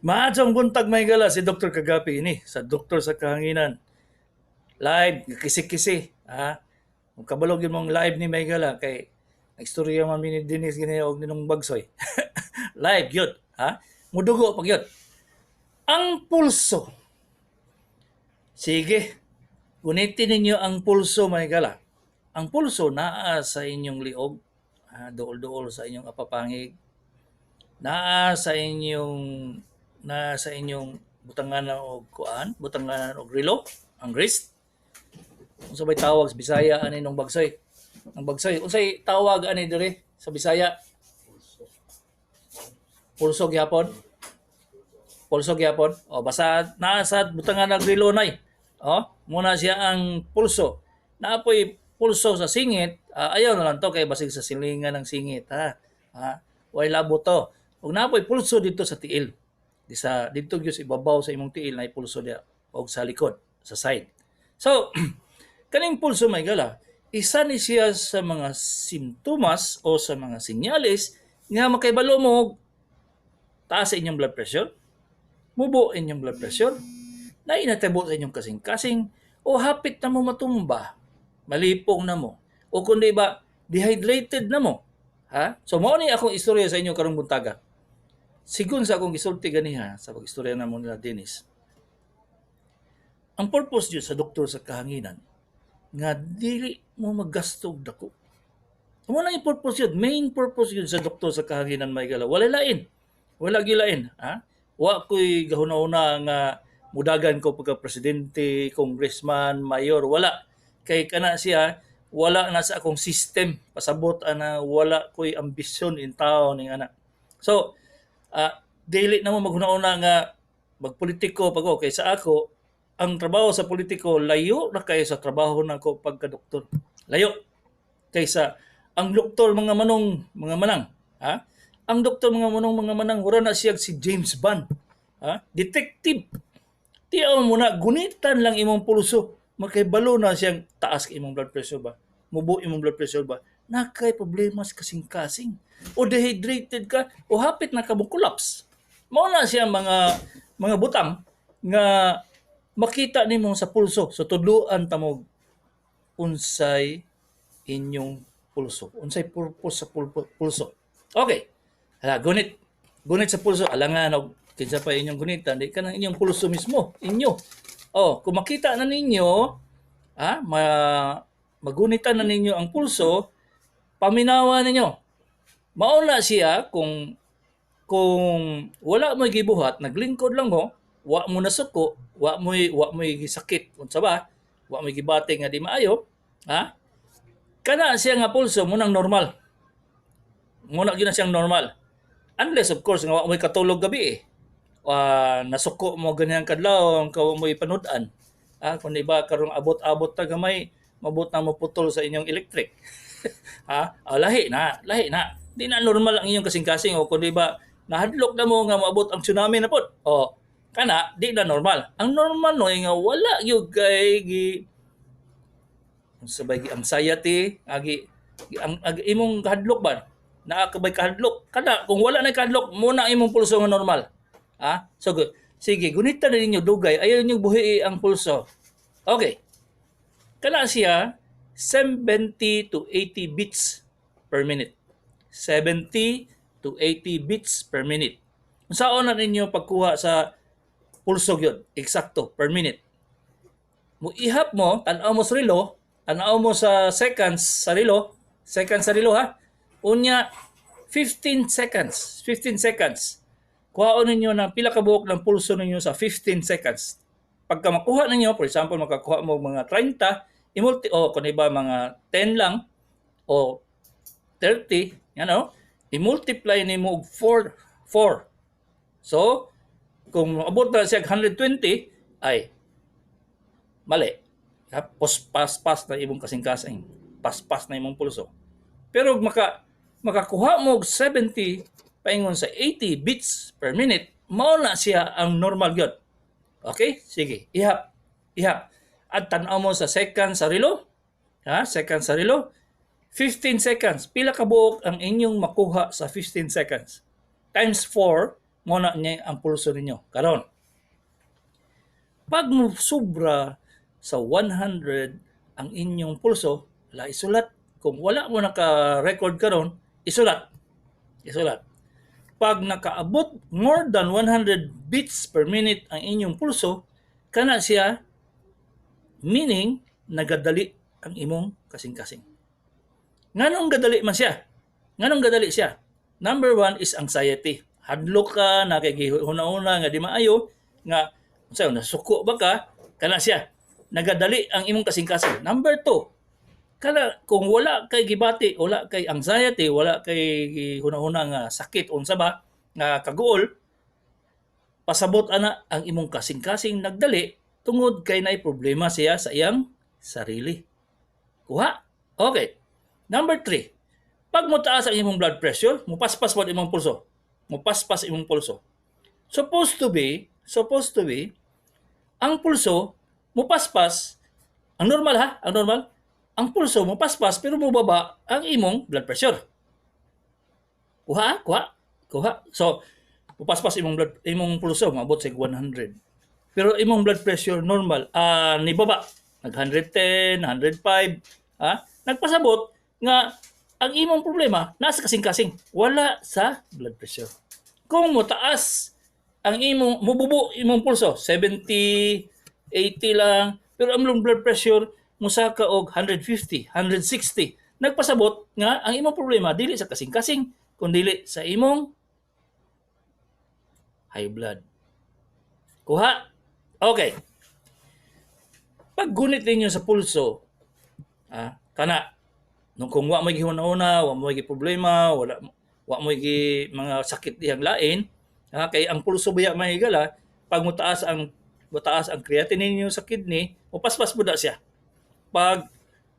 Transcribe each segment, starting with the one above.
Maayong buntag, mga higala, si Dr. Kagapi ini sa Doktor sa Kahanginan. Live, kisi-kisi, ha? Kung kabalo gyud mong live ni, mga higala, kay nagstorya man mi ni Dennis gani og ninong Bagsoy. Live gyud, ha? Mudugo pa gyud. Ang pulso. Sige. Gunitin ninyo ang pulso, mga higala. Ang pulso naa sa inyong liog, ha? Duol-duol sa inyong apapangig. Naa sa inyong butangan og kuan, butangan og relo, ang wrist. Unsa bay tawag sa Bisaya ani nung Bagsoy? Ang Bagsoy, unsay tawag ani dire sa Bisaya? Pulso gyapon. Pulso gyapon. O basta naa sa butangan og relo nay. O, muna siya ang pulso. Naa poy pulso sa singit, ayaw na lang to kay basig sa silingan ng singit, ha. Ha? Way labo to. Ug naa poy pulso dito sa tiil. Di sa dito gyud sa ibabaw sa imong tiil na pulso diya og sa likod, sa side. So, kaning pulso, mga higala, isa ni siya sa mga simptomas o sa mga senyales nga makaibalo mo taas sa inyong blood pressure, mubo inyong blood pressure, na inatabo sa inyong kasing-kasing, o hapit na mo matumba, malipong na mo, o kundi ba, dehydrated na mo. Ha? So, mao ni akong istorya sa inyo karong buntaga. Sigon sa akong gisulti ganiha sa pag-istorya namo nila Dennis, ang purpose gyud sa Doktor sa Kahanginan nga dili mo maggasto og dako. Mao na yung purpose yun. Main purpose yun sa Doktor sa Kahanginan, mga higala. Wala lain. Wala gilain. Ha? Wa ko'y gahuna-huna nga mudagan ko pagka presidente, congressman, mayor. Wala. Kay kana siya, wala na sa akong system. Pasabot ana, wala ko'y ambisyon in town ning ana. So, dili na mo maghuna-huna nga magpolitiko pag okay sa ako ang trabaho sa politiko layo na kayo sa trabaho nako pagka doktor. Layo kaysa ang doktor, mga manong mga manang, ha? Ang doktor, mga manong mga manang, wala na siya si James Bond, ha? Detective. Tiyaw mo na gunitan lang imong pulso, makibalo na siyang taas imong blood pressure ba, mubo imong blood pressure ba, nakay problema sa kasing-kasing o dehydrated ka o hapit na ka mo collapse. Mao na siya mga butang nga makita nimo sa pulso. So tudluan ta mo unsay inyong pulso, unsay purpose sa pulso. Okay, hala, gunit gunit sa pulso, alangan og kinsa pa inyong gunitan, di kanang inyong pulso mismo inyo. Oh, kung makita na ninyo, ha, magunitan na ninyo ang pulso, paminawa ninyo. Mao na siya kung wala mo gibuhat, naglingkod lang mo, wa mo nasuko, wa mo'y gisakit unsa ba, wa mo'y gibati nga di maayo, ha? Kana siya nga pulso mo nang normal. Muna gyud na siyang normal. Unless, of course, nga wa mo'y katulog gabi eh. Nasuko mo ganyan kadlaw, ka wa mo'y panud-an. Ah, kung iba karong abot-abot ta gamay, mabot na mo putol sa inyong electric. Ha? Ah, lahi na, lahi na. Di na normal ang inyong kasing-kasing o kung di ba nahadlok na mo nga moabot ang tsunami na pod. O kana di na normal. Ang normal no nga wala gyud kay gi sabay gi anxiety, agi ang agi, imong kahadlok ba? Naa ka bay kahadlok? Kada kung wala na kahadlok, muna imong pulso nga normal. Ha? So good. Sige, gunita na ninyo dugay. Ayaw ninyo buhi ang pulso. Okay. Kana siya 70 to 80 beats per minute. 70 to 80 beats per minute. Unsaon na ninyo pagkuha sa pulso gyud, eksakto per minute? Mo ihap mo, tan-aw mo sa relo, tan-aw mo sa seconds sa relo, seconds sa relo, ha. Unya 15 seconds, 15 seconds. Kuhaon ninyo na pila ka buok ng pulso ninyo sa 15 seconds. Pagka makuha ninyo, for example, makakuha mo mga 30, imulti o kung iba mga 10 lang o 30, i-multiply nimo og 4 4. So, kung abot na siya 120 ay mali. Ha? Pas pas na imong kasing-kasing. Pas-pas na imong pulso. Pero makakuha mo og 70 paingon sa 80 beats per minute, mao na siya ang normal gyud. Okay? Sige, ihap. Ihap. At tan-aw mo sa second sa relo. Ha? Second sa relo. 15 seconds. Pila ka buok ang inyong makuha sa 15 seconds? Times 4. Mo na niya ang pulso ninyo. Karon, pag mo sobra sa 100 ang inyong pulso, wala, isulat. Kung wala mo naka-record karon, isulat. Isulat. Pag nakaabot more than 100 beats per minute ang inyong pulso, kana siya meaning nagadali ang imong kasing-kasing. Nganong gadali man siya? Nganong gadali siya? Number one is anxiety. Hadlok ka, na kay gihuna-huna nga di maayo, nga unsa, nasuko ba ka, kana siya. Nagadali ang imong kasing-kasing. Number two, kana kung wala kay gibati, wala kay anxiety, wala kay gihuna-huna nga sakit unsa ba nga kaguol, pasabot ana ang imong kasing-kasing nagdali tungod kay naay problema siya sa iyang sarili. Kuha? Okay. Number three, pag motaas ang imong blood pressure, mupaspas pod imong pulso. Mupaspas imong pulso. Supposed to be, ang pulso mupaspas, ang normal ha, ang normal, ang pulso mupaspas pero mubaba ang imong blood pressure. Kuha, kuha, kuha. So, mupaspas imong pulso maabot sa 100. Pero imong blood pressure normal, nibaba, nag 110, 105, ha? Nagpasabot nga ang imong problema nasa kasing-kasing, wala sa blood pressure. Kung motaas ang imong, mububo imong pulso, 70, 80 lang, pero ang imong blood pressure musaka og 150, 160. Nagpasabot nga ang imong problema dili sa kasing-kasing, kun dili sa imong high blood. Kuha? Okay. Pag gunit ninyo sa pulso, kana nung kung wa mo gihuna-huna, wa mo problema, wala wa mo gi mga sakit dihang lain, kay ang pulso biya, mga higala, pag mutaas ang creatinine ninyo sa kidney, mupaspas pud na siya. Pag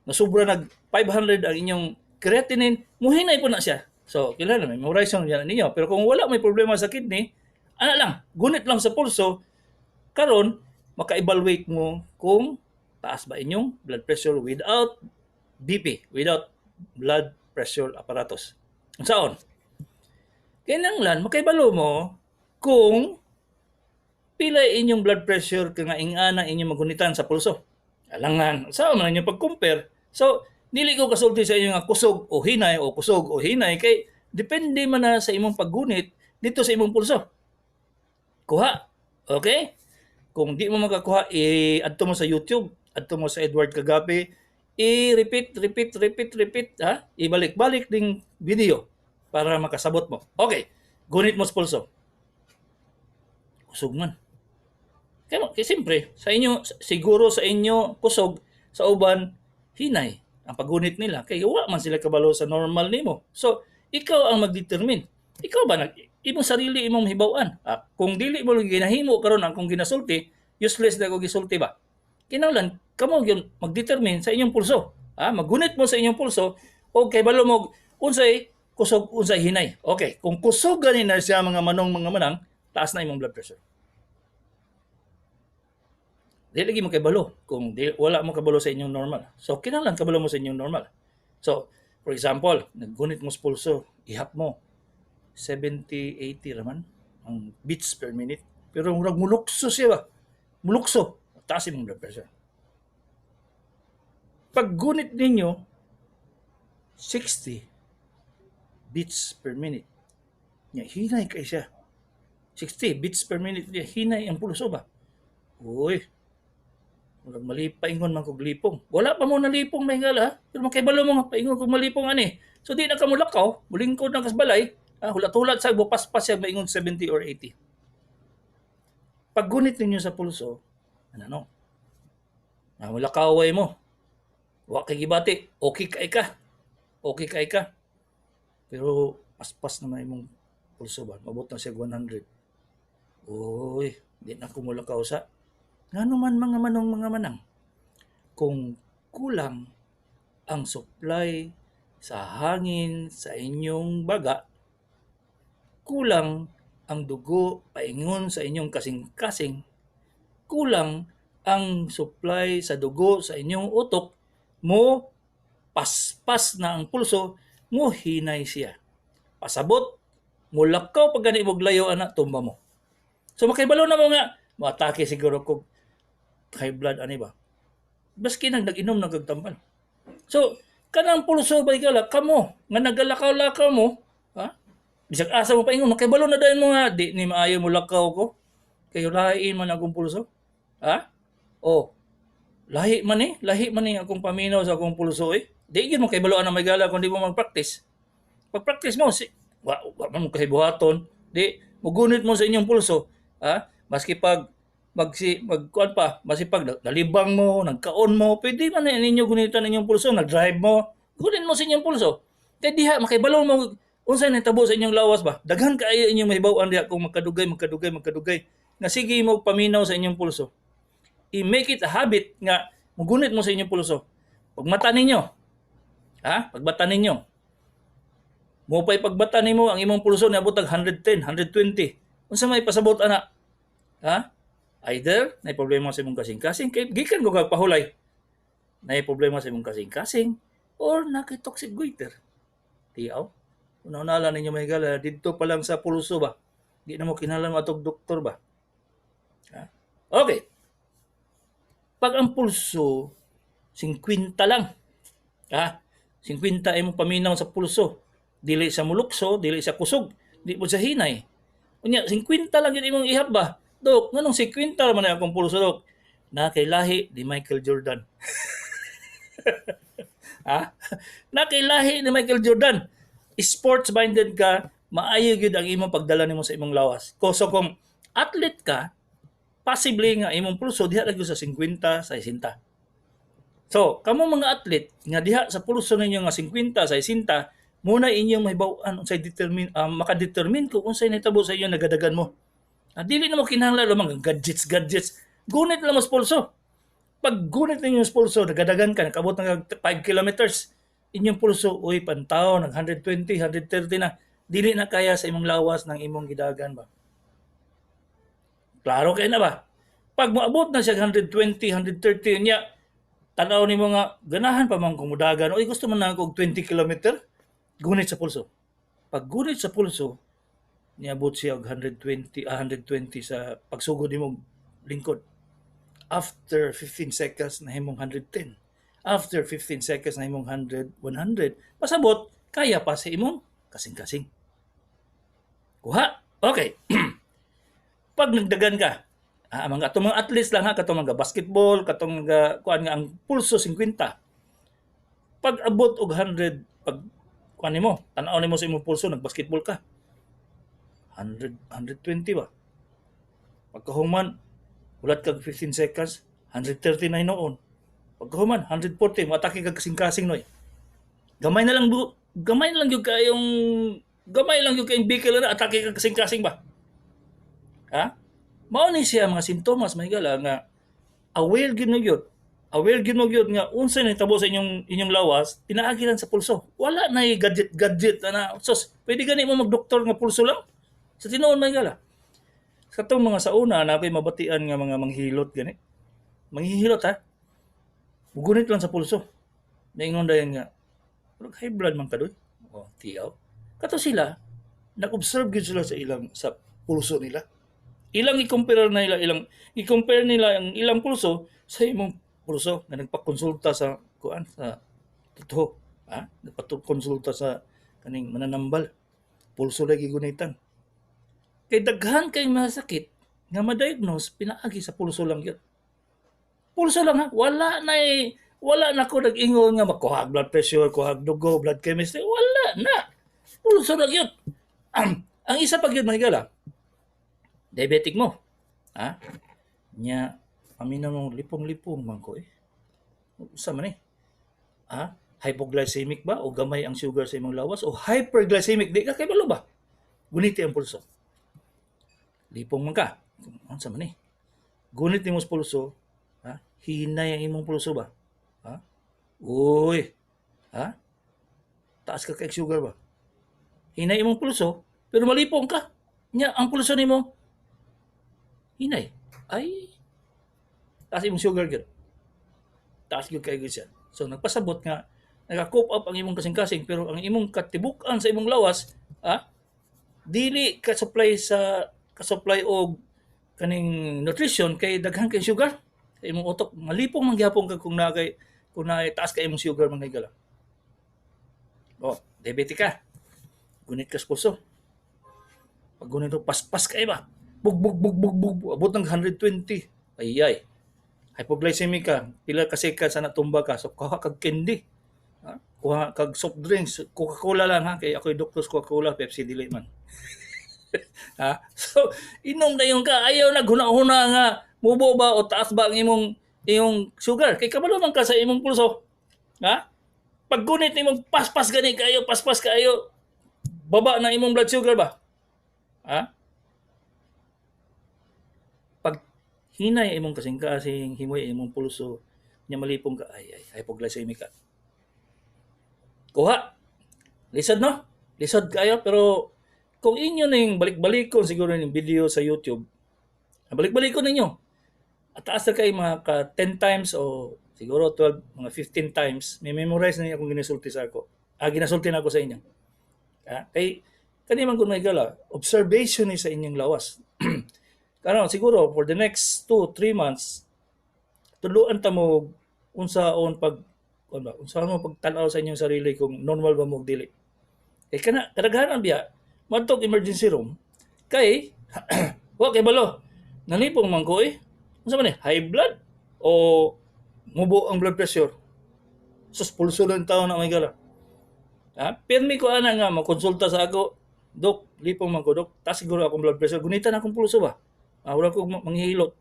nasubra nag 500 ang inyong creatinine, muhinay po na siya. So, kailangan memorize yan ninyo. Pero kung wala may problema sa kidney, ana lang, gunit lang sa pulso, karon maka-evaluate mo kung taas ba inyong blood pressure without BP, without blood pressure apparatus. Unsaon? Kinahanglan makaibalo mo kung pila inyong blood pressure kung nga ingana inyong magunitan sa pulso. Alangan, unsaon man inyong pag-compare? So, dili ko kasulti sa inyo nga kusog o hinay o kusog o hinay kay depende man na sa imong paggunit dito sa imong pulso. Kuha. Okay? Kung di mo makakuha, i-adto mo sa YouTube, adto mo sa Edward Kagape, i-repeat, repeat, repeat, repeat, ha? Ibalik-balik ding video para makasabot mo. Okay. Gunit mo sa pulso. Kusog man. Kaya siyempre, sa inyo, siguro sa inyo, kusog, sa uban, hinay ang paggunit nila. Kaya wala man sila kabalo sa normal nimo. So, ikaw ang magdetermine. Ikaw ba, imong sarili imong hibaw-an. Kung dili mo ginahimo karon ang kung ginasulti, useless na ko gisulti ba? Kinahanglan kamo gyud magdetermine sa inyong pulso. Maggunit mo sa inyong pulso o kay balo mo unsay kusog, unsay hinay. Okay, kung kusog gani na siya, mga manong, mga manang, taas na imong blood pressure. Di lagi mo kabalo kung di, wala mo kabalo sa inyong normal. So kinahanglan kabalo mo sa inyong normal. So, for example, naggunit mo sa pulso, ihap mo 70, 80 raman ang beats per minute. Pero murag mulukso siya ba? Mulukso. Taas imong blood pressure. Pag gunit ninyo, 60 beats per minute. Nya, hinay kay siya. 60 beats per minute niya, hinay ang pulso ba? Uy, murag mali paingon man kog lipong. Wala pa mo nalipong, mga higala, ha? Pero makibalo mo nga paingon kog malipong ani. So di na ka mulakaw, mulingkod na kas balay, hulat-hulat sa paspas siya maingon 70 or 80. Pag gunit ninyo sa pulso, ano no? Na mulakaway mo. Wa kay gibati, okay kay ka. Okay kay ka. Pero paspas naman imong pulso ba? Mabot na siya 100. Uy, di na ko mulakaw sa. Ngano man, mga manong, mga manang, kung kulang ang supply sa hangin sa inyong baga, kulang ang dugo paingon sa inyong kasing-kasing, kulang ang supply sa dugo sa inyong utok, mo paspas na ang pulso, mo hinay siya. Pasabot, Mulakaw pag gani mo layo ana, tumba mo. So makibalo na mo nga moatake siguro kog high blood ani ba. Baski nang nag-inom na kag tambal. So kanang pulso ba higala kamo nga nagalakaw-lakaw mo, ha? Bisag asa mo paingon, makibalo na dayon mo nga di ni maayo mo lakaw ko. Kay lahi man akong pulso. Ha? Oh, lahi man ni akong paminaw sa akong pulso eh. Di gyud mo kabalo na may gala kung di mo mag-practice. Pag-practice mo, si, wa man mo kahibuhaton, di mugunit mo sa inyong pulso, ha? Maski pag magsi magkuan pa, masipag nalibang mo, nagkaon mo, pwede man na ninyo gunitan inyong pulso, nag-drive mo, gunit mo sa inyong pulso. Kay diha makibalo mo unsay nahitabo sa inyong lawas ba? Daghan kaayo inyong mahibaw-an diha kung magkadugay, magkadugay, magkadugay. Nga sige mo paminaw sa inyong pulso. I-make it a habit nga mugunit mo sa inyong pulso. Pagmata ninyo, ha? Pagbata ninyo. Mo pa'y pagbata nimo ang imong pulso niabot og 110, 120. Unsa may pasabot ana? Ha? Either nay problema sa imong kasing-kasing kay gikan ko kag pahulay. Nay problema sa imong kasing-kasing or naa kay toxic goiter. Tiyaw. Una-una ninyo may gala didto pa lang sa pulso ba. Di na mo kinahanglan moadtog doktor ba. Ha? Okay. Pag ang pulso 50 lang. Ha? 50 imong paminaw sa pulso. Dili sa mulukso, dili sa kusog, di po sa hinay. Unya 50 lang yun imong ihap ba? Dok, nganong 50 man na akong pulso, dok? Na kay lahi ni Michael Jordan. Ha? Na kay lahi ni Michael Jordan. Sports minded ka, maayo gyud ang imong pagdala nimo sa imong lawas. Ko so kung athlete ka, possibly nga imong pulso diha lang gyud sa 50, sa 60. So, kamo mga athlete nga diha sa pulso ninyo nga 50 sa 60, muna inyong mahibaw-an unsay determine makadetermine kung unsay nahitabo sa inyo nagadagan mo. Dili na mo kinahanglan mga gadgets gadgets. Gunit lang mo sa pulso. Pag gunit ninyo sa pulso, nagadagan ka, nakabot na 5 kilometers. Inyong pulso, uy, pantaw, nag 120, 130 na. Dili na kaya sa imong lawas ng imong gidagan ba? Klaro kay na ba? Pag moabot na siya 120, 130 niya, tanaw nimo nga ganahan pa man kumudagan, uy, gusto man na ako og 20 kilometer, gunit sa pulso. Pag gunit sa pulso, niabot siya og 120, 120 sa pagsugod nimo lingkod. After 15 seconds nahimong 110. After 15 seconds nahimong 100, 100. Pasabot, kaya pa sa imong kasing-kasing. Kuha? Okay. Pag nagdagan ka, mga atong mga athletes lang ha, katong mga basketball, katong mga kuan nga ang pulso 50. Pag abot og 100, pag kuan nimo, tan-aw nimo sa imong pulso, nagbasketball ka. 100, 120 ba? Pagkahuman, hulat kag 15 seconds, 139 noon. Pagkahuman, 140, matake kag kasing-kasing noy. Gamay na lang bu, gamay na lang gyud kayong gamay lang gyud kayong bikil na atake kag kasing-kasing ba? Ha? Mao ni siya mga simptomas may gala nga aware gyud mo gyud. Aware gyud mo gyud nga unsay nahitabo sa inyong lawas, pinaagi lang sa pulso. Wala na gadget gadget na sus, pwede gani mo magdoktor nga pulso lang. Sa tinuod may gala. Sa katong mga sa una na ako'y mabatian nga mga manghilot gani. Manghihilot ha. Mugunit lang sa pulso. Naingon dayon nga, murag high blood man kadoy. Oh, tiyaw. Kato sila, nag-observe gyud sila sa ilang sa pulso nila. Ilang i-compare na nila ilang i-compare nila ang ilang pulso sa imong pulso nga nagpakonsulta sa kuan sa totoo, ha? Nagpakonsulta sa kaning mananambal. Pulso lagi gunitan. Kay daghan kay masakit nga ma-diagnose pinaagi sa pulso lang gyud. Pulso lang ha, wala na eh, wala na ko nag-ingon nga makuha blood pressure, kuha dugo, blood chemistry, wala na. Pulso lang gyud. Ang isa pa gyud mahigala, diabetic mo. Ha? Nya, paminaw mo lipong-lipong man ko eh. Usa man eh. Ha? Hypoglycemic ba o gamay ang sugar sa imong lawas o hyperglycemic, di ka kay balo ba? Guniti ang pulso. Lipong man ka. Unsa man eh. Gunit nimo sa pulso, ha? Hinay ang imong pulso ba? Ha? Uy. Ha? Taas ka kay sugar ba? Hinay imong pulso, pero malipong ka. Nya ang pulso nimo hinay. Ay, taas imong sugar gyud. Taas gyud kay siya. So nagpasabot nga naka-cope up ang imong kasing-kasing pero ang imong katibuk-an sa imong lawas, ha? Dili ka supply sa ka supply og kaning nutrition kay daghan kay sugar sa imong utok. Malipong man gihapon ka kung naay taas ka imong sugar, mga higala. Oh, diabetic ka. Gunit ka sa pulso. Pag gunit mo, paspas ka ba? Bug, bug, bug, bug, bug, abot ng 120. Ay, ay. Hypoglycemic ka. Pila ka seconds na tumba ka. So, kuha kag candy. Ha? Kuha kag soft drinks. Coca-Cola lang ha. Kay ako'y doktor sa Coca-Cola. Pepsi dili man. Ha? So, inom na yung ka. Ayaw na huna-huna nga mubo ba o taas ba ang imong sugar. Kay kabalo man ka sa imong pulso. Ha? Pag gunit imong paspas gani kayo, paspas kayo, baba na imong blood sugar ba? Ha? Pag hinay imong kasing-kasing, himoy imong pulso, nya malipong ka, ay, ay, hypoglycemic ka. Kuha. Lisod, no? Lisod kayo, pero kung inyo ning balik-balikon siguro ning video sa YouTube, balik-balikon ninyo. At taas na kay mga ka 10 times o siguro 12, mga 15 times, may memorize na niyo akong ginasulti sa ako. Ah, ginasulti na ako sa inyo. Ah, kay kani man kun may gala, observation ni sa inyong lawas. Karon siguro for the next 2, 3 months, tuluan ta mo unsaon pag kuan ba, unsa mo pagtan-aw sa inyong sarili kung normal ba mo og dili. Kay kana kadaghanan biya madtog emergency room kay wa kay balo. Nalipong man ko eh. Unsa man ni? High blood o mubo ang blood pressure? Sus, pulso lang tao na may gala. Ha? Pirmi ko ana nga makonsulta sa ako, "Dok, lipong man ko, Dok. Taas siguro akong blood pressure. Gunitan akong pulso ba?" Ah, wala ko manghihilot.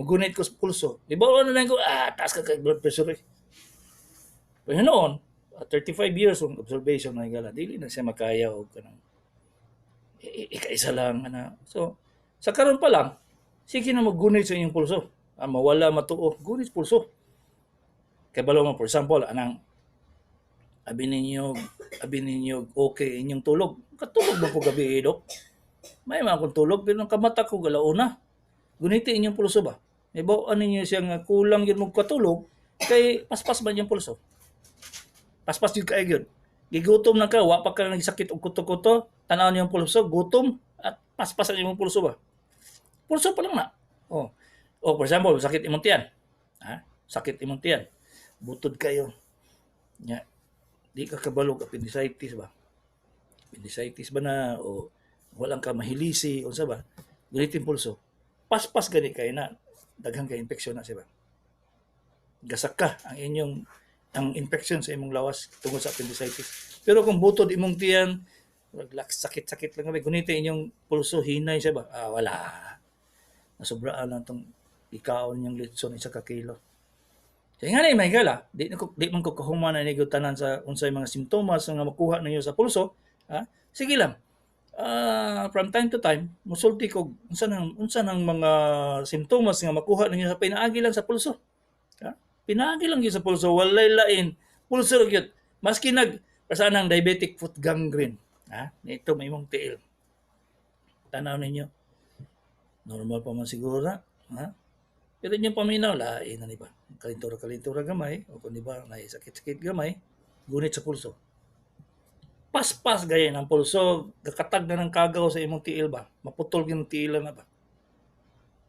Magunit ko sa pulso. Di ba ano lang ko, ah, taas ka kay blood pressure eh. Pero noon, 35 years of observation na gala, dili na siya makaya og kanang ikaisa lang ana. So, sa karon pa lang, sige na maggunit sa inyong pulso. Ah, mawala matuo, gunit pulso. Kay balo mo, for example, anang abi ninyo okay inyong tulog. Katulog ba ko gabi, eh, Dok? May mga akong tulog, pero ang kamata ko galauna. Guniti inyong pulso ba? May bawaan ninyo siya nga kulang yun mo katulog, kay paspas man yung pulso. Paspas yun kayo yun. Gigutom na ka, wa pa ka nagsakit og kuto-kuto, tanaw niyong pulso, gutom, at paspas ang imong pulso ba? Pulso pa lang na. Oh. Oh, for example, sakit imong tiyan. Ha? Sakit imong tiyan. Butod kayo. Nya, di ka kabalog appendicitis ba? Appendicitis ba na o walang ka mahilisi unsa ba? Gunitin pulso. Paspas gani kay na daghan kay infection na siya ba? Gasak ka ang inyong ang infection sa imong lawas tungod sa appendicitis. Pero kung butod imong tiyan, sakit-sakit lang kami, guniti inyong pulso, hinay siya ba? Ah, wala. Nasobraan lang tong ikaon niyang litson 1 ka kilo. Kaya nga ni may gala, di man ko kahuman na nigo tanan sa unsay mga simptomas nga makuha ninyo sa pulso, ha? Sige lang. Ah, from time to time, musulti ko unsa nang mga simptomas nga makuha ninyo sa pinaagi lang sa pulso. Ha? Pinaagi lang gyud sa pulso, walay lain. Pulso ra gyud. Maski nag basta nang diabetic foot gangrene, ha? Nito may imong tiil. Tanaw ninyo. Normal pa man siguro na, ha? Pero inyong paminaw, lain na ni ba? Kalintura-kalintura gamay, o kung di ba, na sakit-sakit gamay, gunit sa pulso. Paspas gaya ng pulso, gakatag na ng kagaw sa imong tiil ba? Maputol gyud tiil na ba?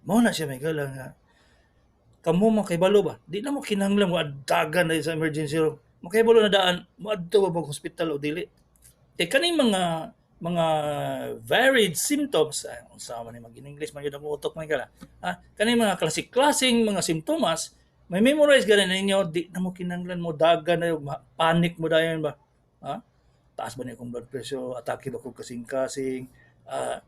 Mao na siya may gala nga kamo makibalo ba? Di na mo kinahanglan mo adagan na sa emergency room. Makibalo na daan, moadto ba mo hospital o dili? Kay kaning mga varied symptoms, ay, unsa man ni mag English man gyud ang utok man kala. Ah, kaning mga klase-klaseng mga simptomas, may memorize gani ninyo, di na mo kinahanglan mo dagan na panic mo dayon ba? Ha? Taas ba ni akong blood pressure, atake ba akong kasing-kasing, ah,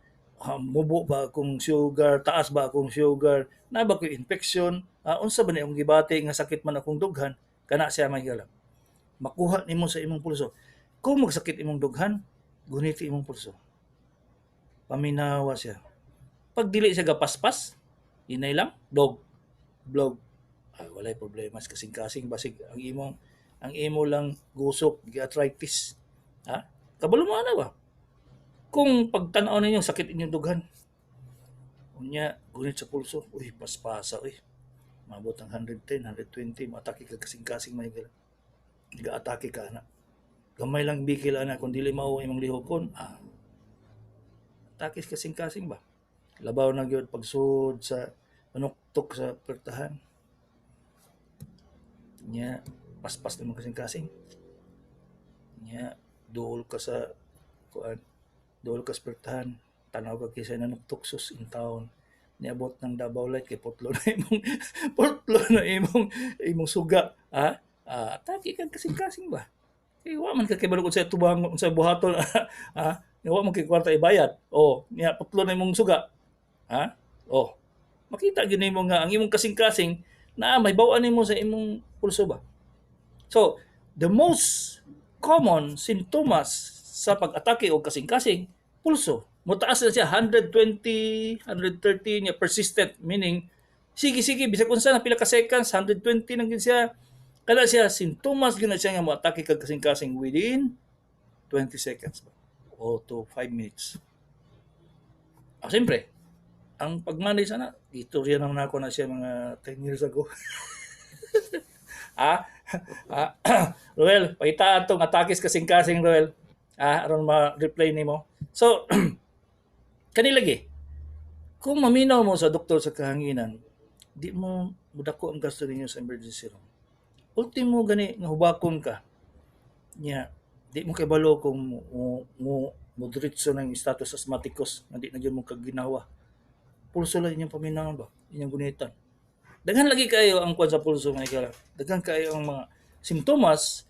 mubo ba akong sugar, taas ba akong sugar, na ba ko infection, ah, unsa ba ni akong gibati nga sakit man akong dughan, kana siya may gala. Makuha nimo sa imong pulso. Kung magsakit imong dughan, guniti imong pulso. Paminawa siya. Pag dili siya gapaspas, inay lang, dog, blog, ay, walay problema sa kasing-kasing, basig ang imo lang gusok, arthritis. Ha? Kabalo mo ana ba? Kung pagtan-aw ninyo sakit inyong dughan. Unya, gunit sa pulso, uy, paspasa, uy. Mabot ang 110, 120, maatake ka kasing-kasing may gala. Ga-atake ka ana. Gamay lang bikil ana kung dili mao imong lihokon, ah. Atake kasing-kasing ba? Labaw na gyud pagsud sa manuktok sa pertahan. Nya paspas na kasing-kasing. Nya duol ka sa kuan, duol ka sa pertahan, tanaw ka kinsa nanuktok, sus in town. Niabot ng Davao Light kay putlo na imong putlo na imong imong suga, ha? Ah, atake kang kasing-kasing ba? Kay wa man ka kabalo kung sa tubang sa buhaton, ha? Wa man kay kwarta ibayad. Oh, nya putlo na imong suga. Ha? Oh. Makita gyud nimo nga ang imong kasing-kasing na may bawaan nimo sa imong pulso ba. So, the most common sintomas sa pag-atake og kasing-kasing, pulso. Mutaas na siya 120, 130 niya, persistent, meaning sige sige bisag unsa na pila ka seconds, 120 nang gyud siya. Kada siya sintomas gyud na siya nga moatake kag kasing-kasing within 20 seconds ba o to 5 minutes. Ah, siyempre, ang pag-manage ana, istorya naman ako na siya mga 10 years ago. Ah, ah, Ruel, pakita atong atakis kasing-kasing, Ruel. Ah, aron ma-replay nimo. So, kani lagi, kung maminaw mo sa doktor sa kahanginan, di mo mudako ang gasto ninyo sa emergency room. Ultimo gani nga hubakon ka. Nya, di mo kabalo kung mo, mo, mo diretso ng status asthmaticus nga di na gyud mo kaginawa. Pulso lang inyong paminawan ba? Inyong gunitan. Daghan lagi kayo ang kwan sa pulso, mga higala. Daghan kayo ang mga simptomas,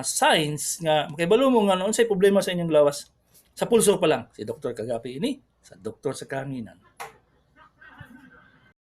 signs nga makibalo mo nga unsay problema sa inyong lawas. Sa pulso pa lang. Si Dr. Kagapi ini sa Doktor sa Kahanginan.